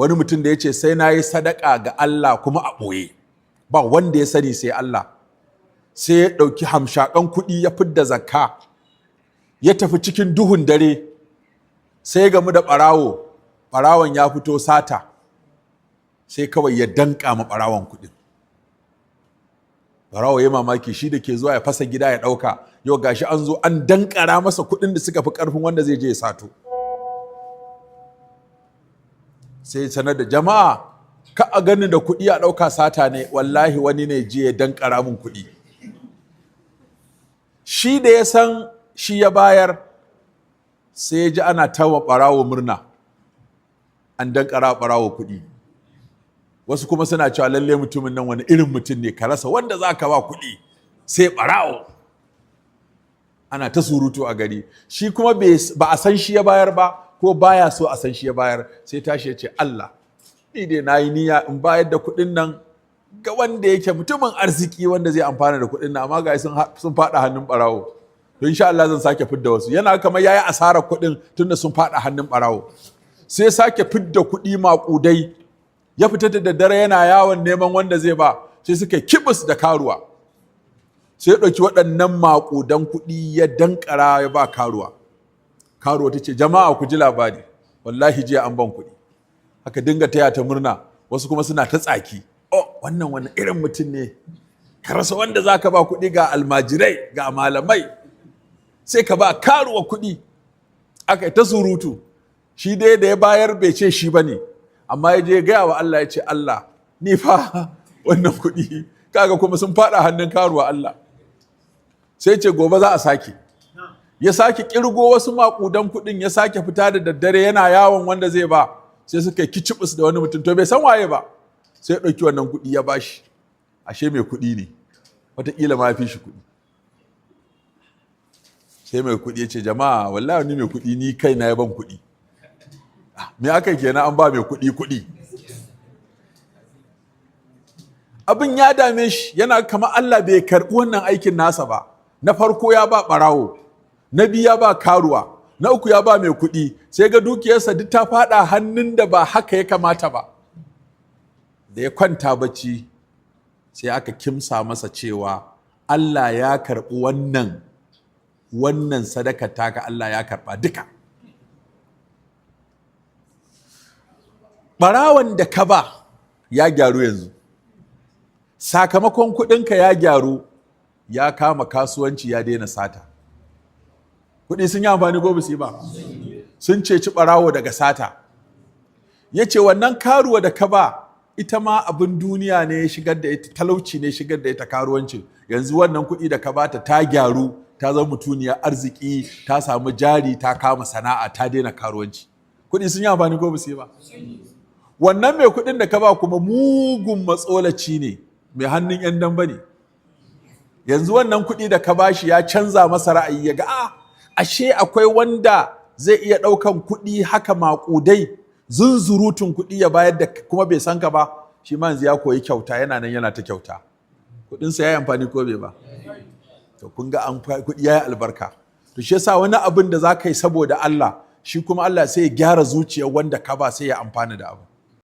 Wani mutum da ya ce sai na yi sadaka ga Allah kuma a ɓoye, ba wanda ya sani sai Allah. Sai ya ɗauki hamshakan kuɗi ya fidda zakka, ya tafi cikin duhun dare, sai ya gamu da ɓarawo. Ɓarawon ya fito sata, sai kawai ya danƙa ma ɓarawon kuɗin. Ɓarawo ya mamaki, shi da ke zuwa ya fasa gida ya ɗauka, yau gashi an zo an danƙara masa kuɗin da suka fi ƙarfin wanda zai je ya sato. Sai sanar da jama'a, ka a gani da kuɗi a ɗauka sata ne, wallahi wani ne je ya danƙara min kuɗi. Shi da ya san shi ya bayar, sai ya ji ana tawa ɓarawo murna, an danƙara ɓarawo kuɗi. Wasu kuma suna cewa lalle mutumin nan wani irin mutum ne, ka rasa wanda za ka ba kuɗi sai ɓarawo. Ana ta surutu a gari. Shi kuma ba a san shi ya bayar ba, ko baya so a san shi ya bayar. Sai tashi ya ce, "Allah, ni dai na yi niyya in bayar da kuɗin nan ga wanda yake mutumin arziki, wanda zai amfana da kuɗin nan, amma ga sun faɗa hannun ɓarawo. To insha Allah zan sake fidda wasu." Yana kamar yayi asarar kuɗin tunda sun faɗa hannun ɓarawo. Sai sake fidda kuɗi maƙudai, ya fita da daddare yana yawon neman wanda zai ba, sai suka kibis da karuwa. Sai ya ɗauki waɗannan maƙudan kuɗi ya dankara ya ba karuwa. Karuwa ta ce, "Jama'a, ku ji labari, wallahi jiya an ban kuɗi." Haka dinga taya ta murna, wasu kuma suna ta tsaki, "Oh, wannan wani irin mutum ne, ka rasa wanda za ka ba kuɗi, ga almajirai, ga malamai, sai ka ba karuwa kuɗi." Aka yi ta surutu. Shi dai da ya bayar bai ce shi ba ne, amma ya je gaya wa Allah, ya ce, "Allah, ni fa wannan kuɗi kaga kuma sun faɗa hannun karuwa, Allah." Sai ce gobe za a sake. Ya sake kirgo wasu maƙudan kuɗin, ya sake fita da daddare yana yawon wanda zai ba, sai suka kicibis da wani mutum. To bai san waye ba, sai ya ɗauki wannan kuɗi ya bashi. Ashe mai kuɗi ne, wataƙila ma fi shi kuɗi. Sai mai kuɗi ya ce, "Jama'a, wallahi ni mai kuɗi ni kai na ya ban kuɗi." Me aka kenan? An ba mai kuɗi kuɗi. Abin ya dame shi, yana kama Allah bai karɓi wannan aikin nasa ba. Na farko ya ba ɓarawo, na biyu ya ba karuwa, na uku ya ba mai kuɗi. Sai ga dukiyarsa duk ta faɗa hannun da ba haka ya kamata ba. Da ya kwanta bacci, sai aka kimsa masa cewa Allah ya karɓi wannan sadaka taka, Allah ya karɓa duka. Ɓarawon da ka ba ya gyaru yanzu, sakamakon kuɗinka ya gyaru, ya kama kasuwanci, ya daina sata. Kuɗi sun yi amfani ko ba su yi ba? Sun ceci ɓarawo daga sata. Ya ce wannan karuwa da ka ba, ita ma abin duniya ne ya shigar da ita, talauci ne shigar da ita karuwancin. Yanzu wannan kuɗi da ka bata, ta gyaru, ta zama mutuniyar arziki, ta samu jari, ta kama sana'a, ta daina karuwanci. Kuɗi sun yi amfani ko ba su yi ba? Wannan mai kuɗin da ka ba kuma mugun matsolaci ne, mai hannun 'yan damba ne. Yanzu wannan kuɗi da ka bashi ya canza masa ra'ayi, ya ga a ashe akwai wanda zai iya ɗaukan kuɗi haka maƙudai, zunzurutun kuɗi, ya bayar da kuma bai san ka ba. Shi ma yanzu ya koyi kyauta, yana nan yana ta kyauta. Kuɗinsa ya yi amfani ko bai ba? To kun ga an kuɗi ya yi albarka. To shi yasa wani abin da za ka yi saboda Allah, shi kuma Allah sai ya gyara zuciyar wanda ka ba, sai ya amfana da abu.